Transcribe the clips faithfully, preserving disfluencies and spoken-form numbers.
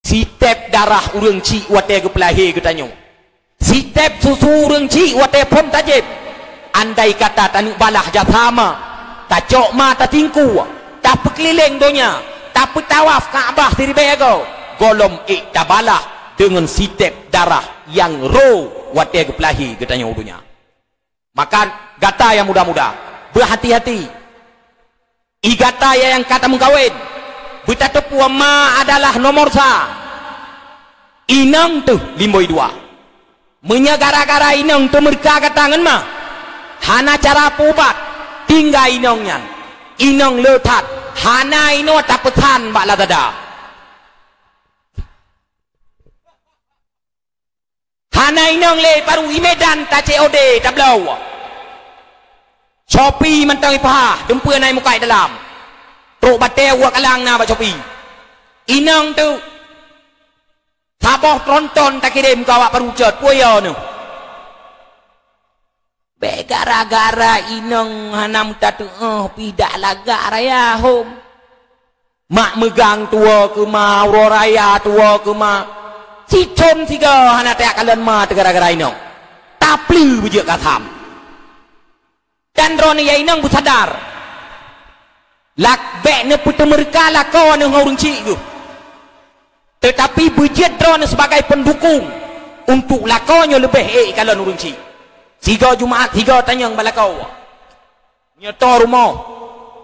Sitép darah ureuëng chik watée geupeulahé geutanyoe. Sitép susu ureuëng chik watée phon tajieb. Andai kata taneuk balah jasa ma, tacok ma tatingku, tapeukeulileng donya, tapeutawaf Ka'bah siribée goe, gohlom ék tabalah deungon sitép darah nyang ro watée geupeulahé geutanyoe u donya. Maka gata nyang muda-muda, beuhati-hati. I gata nyang ka tameukawen, beutateupeue ma adalah nomor sa. Inong teuh limboi dua. Meunyoe gara-gara inong teumeureuka gata ngon ma, hana cara peuubat, tinggai inong nyan. Inong le that, hana inoe tapeusan bak Lazada. Hana inong lé, baru i Medan ta-C O D tabloe. Shopee mantong ipaha, dumpeue na i muka i dalam. Trok batée uak kalang na bak Shopee. Inong teuh, saboh tronton takirém keu awak baru cot, peue yo neuh. Bék gara-gara inong hana meutateuoh pih dak lagak raya hom. Mak meugang tuwoe keu ma, uroe raya tuwoe keu ma. Sithon sigoe hana tajak kalon ma teuh gara-gara inong. Tapleue beujeuet kasam. Dan droeneuh ya inong beusadar. Lak bék neupeuteumeureukah lakoe neuh ngon ureuëng chik geuh. Teutapi beujeuet droeneuh sibagai peundukong untuk lakoe nyoe leubeh ék kalon ureuëng chik. Sigoe Jumaat, sigoe tanyong bak lakoe. Nyoe tô rumoh,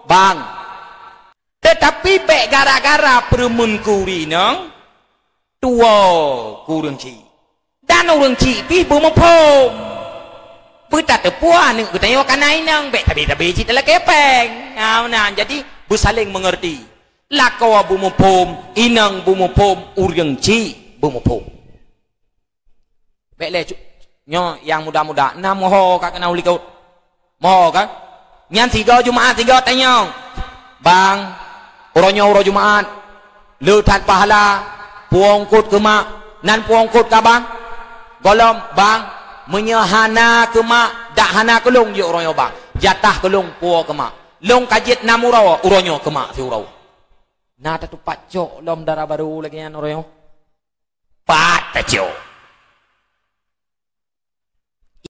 bang. Teutapi bék gara-gara peureumeun keu ureuëng inong, tuwoe keu ureuëng chik. Dan ureuëng chik pih beumuphom. Beutateupeue aneuëk geutanyoe ka na inong, bék tabe-tabe cit talakée péng. Nah, meunan, jadi beusaléng meungeurti. Lakoe beumuphom, inong beumuphom, ureuëng chik beumuphom. Bék lé cu-, nyoe nyang muda-muda, na moho ka keunan u likot. Moho ka? Nyan sigoe Jumaat, sigoe tanyong. Bang, uroe nyoe uroe Jumaat, le that pahala, puwoe eungkot keu mak, nan puwoe eungkot keu abang. Gohlom, bang, meunyoe hana keu mak, dak hana keu lôn jeuet uroe nyoe bang. Jatah keu lôn puwoe keu mak. Lôn ka jeuet nam uroe, uroe nyoe keu mak siuroe. Na tatupat cok lom dara barô lagée nyan uroe nyoe. Pat tacok.